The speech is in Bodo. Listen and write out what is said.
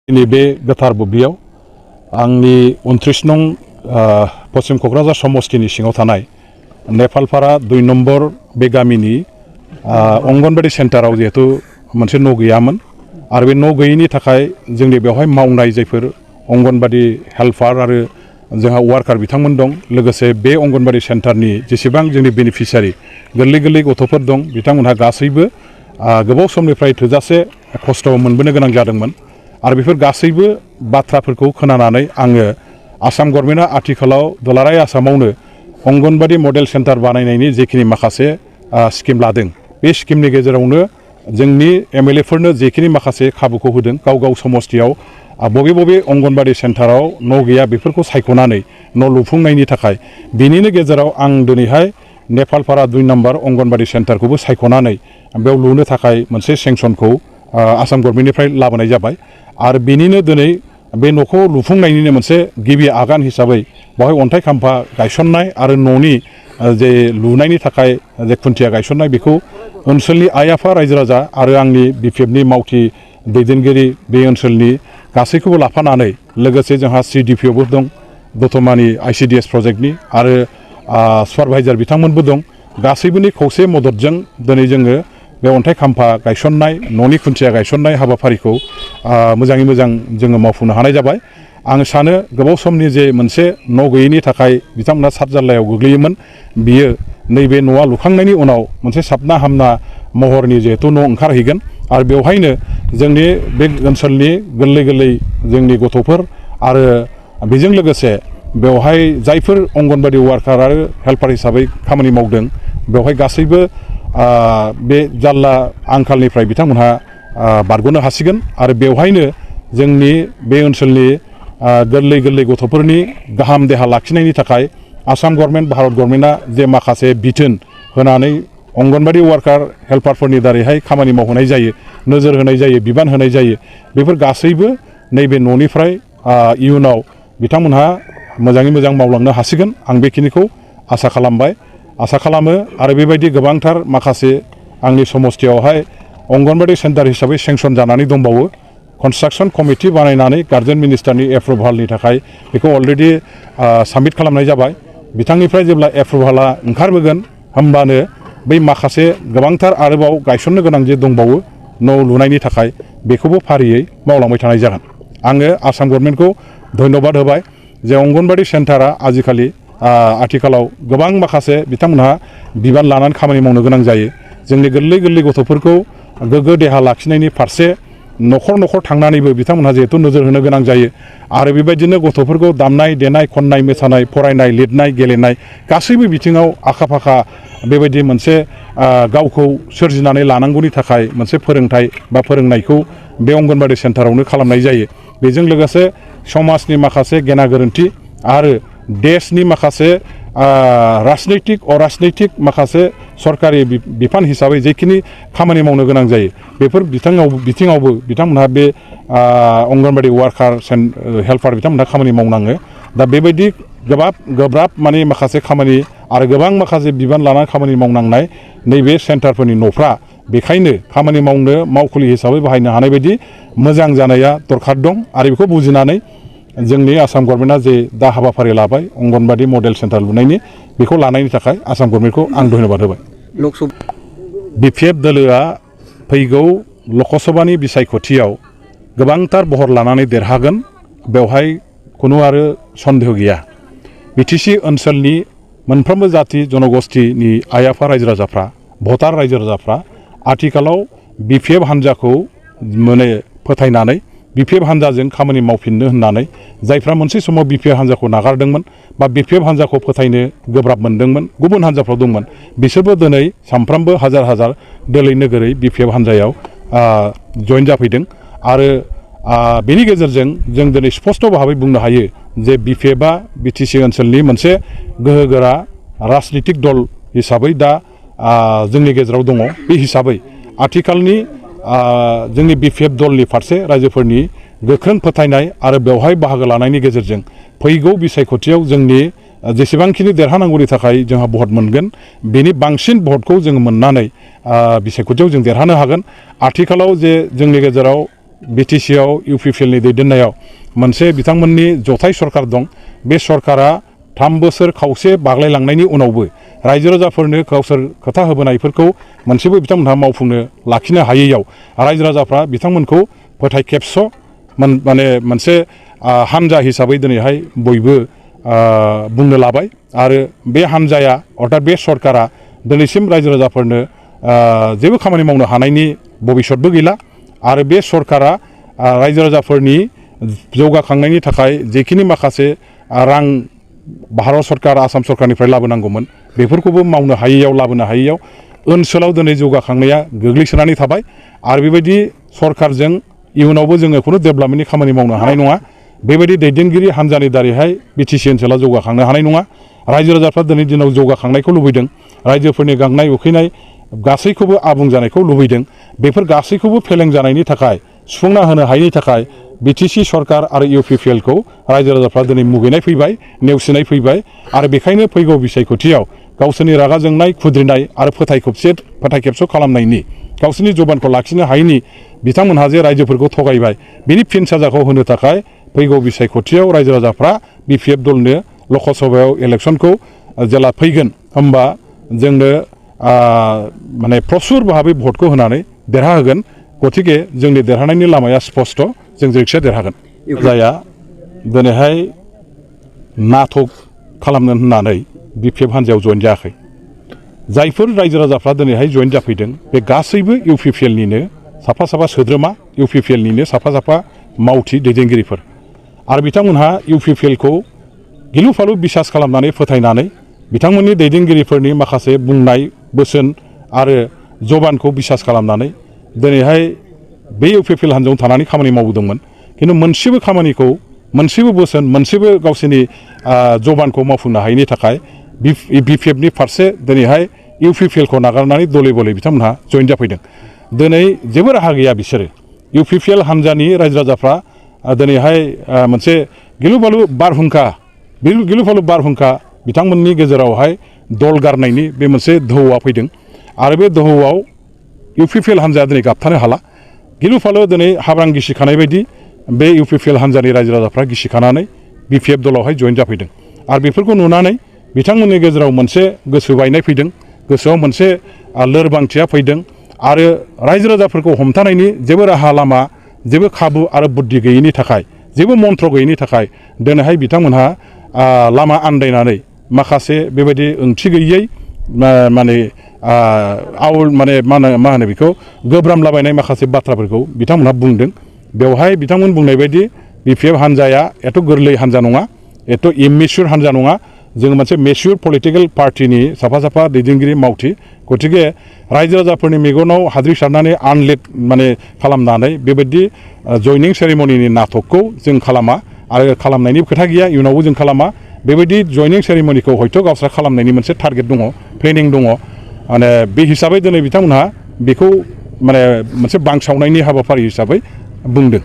नैबे गोथार बुब्लियाव आंनि 29 नं पश्चिम क'क्राझार समस्तिनि सिङाव थानाय नेपालपारा 2 नम्बर बे गामिनि अंगनबाड़ी सेन्टाराव जिहेतु मोनसे न' गैयामोन आरो बे न' गैयैनि थाखाय जोंनि बेवहाय मावनाय जायफोर अंगनबाड़ी हेल्पार आरो जोंहा वार्कार बिथांमोन दं लोगोसे बे अंगनबाड़ी सेन्टारनि जेसेबां जोंनि बेनिफिसियारि गोरलै गथ'फोर दं बिथांमोनहा गासैबो गोबाव समनिफ्राय थोजासे खस्थ' मोनबोनो गोनां जादोंमोन आरो बेफोर गासैबो बाथ्राफोरखौ खोनानानै आङो आसाम गभर्नमेन्टआ आथिखालाव दुलाराय आसामावनो अंगनबाड़ी मडेल सेन्टार बानायनायनि जेखिनि माखासे स्किम लादों बे स्किमनि गेजेरावनो जोंनि MLA फोरनो जेखिनि माखासे खाबुखौ होदों गाव समस्तियाव बबे अंगनबाड़ी सेन्टाराव न' गैया बेफोरखौ सायख'नानै न' लुफुंनायनि थाखाय बिनिनो गेजेराव आं दिनैहाय नेपालपारा 2 नम्बर अंगनबाड़ी सेन्टारखौबो सायख'नानै बेयाव लुनो थाखाय मोनसे सेंसनखौ आसाम गभर्नमेन्टनिफ्राय लाबोनाय जाबाय आरो बेनिनो दिनै बे न'खौ लुफुंनायनिनो मोनसे गिबि आगान हिसाबै बेवहाय अन्थाइ खाम्फा गायसननाय आरो न'नि जे लुनायनि थाखाय जे खुन्थिया गायसननाय बेखौ ओनसोलनि आइ आफा रायजो राजा आरो आंनि BPF नि मावथि दैदेनगिरि बे ओनसोलनि गासैखौबो लाफानानै लोगोसे जोंहा CDPO बो दं दतमानि ICDS प्रजेक्टनि आरो सुपारभाइजार बिथांमोनबो दं गासैबोनि खौसे मददजों दिनै जोङो बे अन्थाइ खाम्फा गायसननाय न'नि खुन्थिया गायसननाय हाबाफारिखौ मोजाङै मोजां जोङो मावफुंनो हानाय जाबाय आं सानो गोबाव समनि जे मोनसे न' गैयैनि थाखाय बिथांमोना सातजाल्लायाव गोग्लैयोमोन बियो नैबे न'आ लुखांनायनि उनाव मोनसे साबना हामना महरनि जिहेतु न' ओंखारहैगोन आरो बेवहायनो जोंनि बे ओनसोलनि गोरलै जोंनि गथ'फोर आरो बेजों लोगोसे बेवहाय जायफोर अंगनबाड़ी वार्कार आरो हेल्पार हिसाबै खामानि मावदों बेवहाय गासैबो बे जाल्ला आंखालनिफ्राय बिथांमोनहा बारग'नो हासिगोन आरो बेवहायनो जोंनि बे ओनसोलनि गोरलै गथ'फोरनि गाहाम देहा लाखिनायनि थाखाय आसाम गभर्नमेन्ट भारत गभर्नमेन्टआ जे माखासे बिथोन होनानै अंगनबाड़ी वार्कार हेल्पारफोरनि दारैहाय खामानि मावहोनाय जायो नोजोर होनाय जायो बिबान होनाय जायो बेफोर गासैबो नैबे न'निफ्राय इयुनाव बिथांमोनहा मोजाङै मोजां मावलांनो हासिगोन आं बेखिनिखौ आसा खालामबाय आसा खालामो आरो बेबायदि गोबांथार माखासे आंनि समस्तियावहाय अंगनबाड़ी सेन्टार हिसाबै सेंसन जानानै दंबावो कन्स्ट्राक्सन कमिटि बानायनानै गार्जेन मिनिस्टारनि एप्रुभालनि थाखाय बेखौ अलरेडि साबमिट खालामनाय जाबाय बिथांनिफ्राय जेब्ला एप्रुभाला ओंखारबोगोन होमबानो बै माखासे गोबांथार आरोबाव गायसननो गोनां जे दंबावो न' लुनायनि थाखाय बेखौबो फारियै मावलांबाय थानाय जागोन आङो आसाम गभर्नमेन्टखौ धन्यबाद होबाय जे अंगनबाड़ी सेन्टारा आथिखालाव गोबां माखासे बिथांमोनहा बिबान लानानै खामानि मावनो गोनां जायो जोंनि गोरलै गथ'फोरखौ गोग्गो देहा लाखिनायनि फारसे न'खर थांनानैबो बिथांमोनहा जिहेतु नोजोर होनो गोनां जायो आरो बेबायदिनो गथ'फोरखौ दामनाय देनाय खननाय मोसानाय फरायनाय लिरनाय गेलेनाय गासैबो बिथिङाव आखा फाखा बेबायदि मोनसे गावखौ सोरजिनानै लानांगौनि थाखाय मोनसे फोरोंथाय बा फोरोंनायखौ बे अंगनबाड़ी सेन्टारावनो खालामनाय जायो बेजों लोगोसे समाजनि माखासे गेना गोरोन्थि आरो देशनि माखासे राजनैतिक अराजनैतिक माखासे सरकारि बिफान हिसाबै जेखिनि खामानि मावनो गोनां जायो बेफोर बिथिङावबो बिथांमोनहा बे अंगनबाड़ी वार्कार हेल्पार बिथांमोनहा खामानि मावनाङो दा बेबायदि गोब्राब माने माखासे खामानि आरो गोबां माखासे बिबान लानानै खामानि मावनांनाय नैबे सेन्टारफोरनि न'फ्रा बेखायनो खामानि मावनो मावखुलि हिसाबै बाहायनो हानाय बायदि मोजां जानाया दरखार दं आरो बेखौ बुजिनानै जोंनि आसाम गभर्नमेन्टआ जे दा हाबाफारि लाबाय अंगनबाड़ी मडेल सेन्टार लुनायनि बेखौ लानायनि थाखाय आसाम गभर्नमेन्टखौ आं धन्यबाद होबाय BPF दोलोआ फैगौ लकसभानि बिसायख'थियाव गोबांथार बहर लानानै देरहागोन बेवहाय खुनु आरो सन्देह गैया BTC ओनसोलनि मोनफ्रोमबो जाति जनगोष्ठीनि आइ आफा रायजो राजाफ्रा भटार रायजो राजाफ्रा आथिखालाव BPF हान्जाखौ माने फोथायनानै BPF हान्जाजों खामानि मावफिननो होननानै जायफ्रा मोनसे समाव BPF हान्जाखौ नागारदोंमोन बा BPF हान्जाखौ फोथायनो गोब्राब मोनदोंमोन गुबुन हान्जाफ्राव दंमोन बिसोरबो दिनै सामफ्रामबो हाजार दोलै नोगोरै BPF हान्जायाव जइन जाफैदों आरो बेनि गेजेरजों जों दिनै स्पष्ट भाबै बुंनो हायो जे BPFआ BTC ओनसोलनि मोनसे गोहोगोरा राजनितिक दल हिसाबै दा जोंनि गेजेराव दङ बे हिसाबै आथिखालनि जोंनि BPF दलनि फारसे रायजोफोरनि गोख्रों फोथायनाय आरो बेवहाय बाहागो लानायनि गेजेरजों फैगौ बिसायख'थियाव जोंनि जेसेबांखिनि देरहानांगौनि थाखाय जोंहा भट मोनगोन बेनि बांसिन भटखौ जों मोननानै बिसायख'थियाव जों देरहानो हागोन आथिखालाव जे जोंनि गेजेराव बिटिसिआव इउपिपिएलनि दैदेननायाव मोनसे बिथांमोननि जथाय सरकार दं बे सरकारा 3 बोसोर खावसे बाग्लायलांनायनि उनावबो रायजो राजाफोरनो गावसोर खोथा होबोनायफोरखौ मोनसेबो बिथांमोनहा मावफुंनो लाखिनो हायैयाव रायजो राजाफ्रा बिथांमोनखौ फोथाय खेबस' माने मोनसे हानजा हिसाबै दिनैहाय बयबो बुंनो लाबाय आरो बे हानजाया अर्थात बे सरकारा दिनैसिम रायजो राजाफोरनो जेबो खामानि मावनो हानायनि भबिष्यतबो गैला आरो बे सरकारा रायजो राजाफोरनि जौगाखांनायनि थाखाय जेखिनि माखासे रां भारत सरकार आसाम सरकारनिफ्राय लाबोनांगौमोन बेफोरखौबो मावनो हायैयाव लाबोनो हायैयाव ओनसोलाव दिनै जौगाखांनाया गोग्लैसोनानै थाबाय आरो बेबायदि सरकारजों इयुनावबो जोङो खुनु डेभेलपमेन्टनि खामानि मावनो हानाय नङा बेबायदि दैदेनगिरि हानजानि दारैहाय बिटिसि ओनसोला जौगाखांनो हानाय नङा रायजो राजाफ्रा दिनै दिनाव जौगाखांनायखौ लुबैदों रायजोफोरनि गांनाय उखैनाय गासैखौबो आबुं जानायखौ लुबैदों बेफोर गासैखौबो फेलें जानायनि थाखाय सुफुंना होनो हायैनि थाखाय बिटिसि सरकार आरो इउपिपिएलखौ रायजो राजाफ्रा दिनै मुगैनाय फैबाय नेवसिनाय फैबाय आरो बेखायनो फैगौ बिसायख'थियाव गावसोरनि रागा जोंनाय खुद्रिनाय आरो फोथाय खेबस' खालामनायनि गावसोरनि जबानखौ लाखिनो हायैनि बिथांमोनहा जे रायजोफोरखौ थगायबाय बिनि फिन साजाखौ होनो थाखाय फैगौ बिसायख'थियाव रायजो राजाफ्रा बिपिएफ दलनो लकसभायाव इलेक्सनखौ जेला फैगोन होमबा जोंनो माने प्रसुर भाबै भटखौ होनानै देरहाहोगोन गतिके जोंनि देरहानायनि लामाया स्पष्ट जों जायखिया देरहागोन जाया दिनैहाय नाटक खालामनो होननानै बिपिएफ हान्जायाव जइन जायाखै जायफोर रायजो राजाफ्रा दिनैहाय जइन जाफैदों बे गासैबो इउपिपिएलनिनो साफा साफा सोद्रोमा इउपिपिएलनिनो साफा साफा मावथि दैदेनगिरिफोर आरो बिथांमोनहा इउपिपिएलखौ गिलु फालु बिसास खालामनानै फोथायनानै बिथांमोननि दैदेनगिरिफोरनि माखासे बुंनाय बोसोन आरो जबानखौ बिसास खालामनानै दिनैहाय बे इउपिपिएल हान्जायाव थानानै खामानि मावबोदोंमोन खिन्थु मोनसेबो खामानिखौ मोनसेबो बोसोन मोनसेबो गावसोरनि जबानखौ मावफुंनो हायैनि थाखाय बिपिएफनि फारसे दिनैहाय इउपिपिएलखौ नागारनानै दले बले बिथांमोनहा जइन जाफैदों दिनै जेबो राहा गैया बिसोरो इउपिपिएल हान्जानि रायजो राजाफ्रा दिनैहाय मोनसे गिलु फालु बारहुंखा बिथांमोननि गेजेरावहाय दल गारनायनि बे मोनसे दोहौआ फैदों आरो बे दोहौआव इउपिपिएल हान्जाया दिनै गाबथानो हाला गिलु फालु दिनै हाब्रां गिसिखानाय बायदि बे इउपिपिएल हान्जानि रायजो राजाफ्रा गिसिखानानै बिपिएफ दलावहाय जइन जाफैदों आरो बेफोरखौ नुनानै बिथांमोननि गेजेराव मोनसे गोसो बायनाय फैदों गोसोआव मोनसे लोरबांथिया फैदों आरो रायजो राजाफोरखौ हमथानायनि जेबो राहा लामा जेबो खाबु आरो बुद्धि गैयैनि थाखाय जेबो मन्त्र गैयैनि थाखाय दिनैहाय बिथांमोनहा लामा आन्दायनानै माखासे बेबायदि ओंथि गैयै माने मा होनो बेखौ गोब्रामलाबायनाय माखासे बाथ्राफोरखौ बिथांमोनहा बुंदों बेवहाय बिथांमोन बुंनाय बायदि बिपिएफ हान्जाया एथ' गोरलै हान्जा नङा एथ' इमेच्युर हान्जा नङा जोङो मोनसे मेच्युर पलिटिकेल पार्टिनि साफा साफा दैदेनगिरि मावथि गतिके रायजो राजाफोरनि मेगनाव हाद्रि सारनानै आनलेट माने खालामनानै बेबायदि जयनिं सेरेमनिनि नाटकखौ जों खालामा आरो खालामनायनि खोथा गैया इयुनावबो जों खालामा बेबायदि जयनिं सेरेमनिखौ हयथ' गावस्रा खालामनायनि मोनसे टारगेट दङ प्लेनिं दङ माने बे हिसाबै दिनै बिथांमोनहा बेखौ माने मोनसे बांसावनायनि हाबाफारि हिसाबै बुंदों।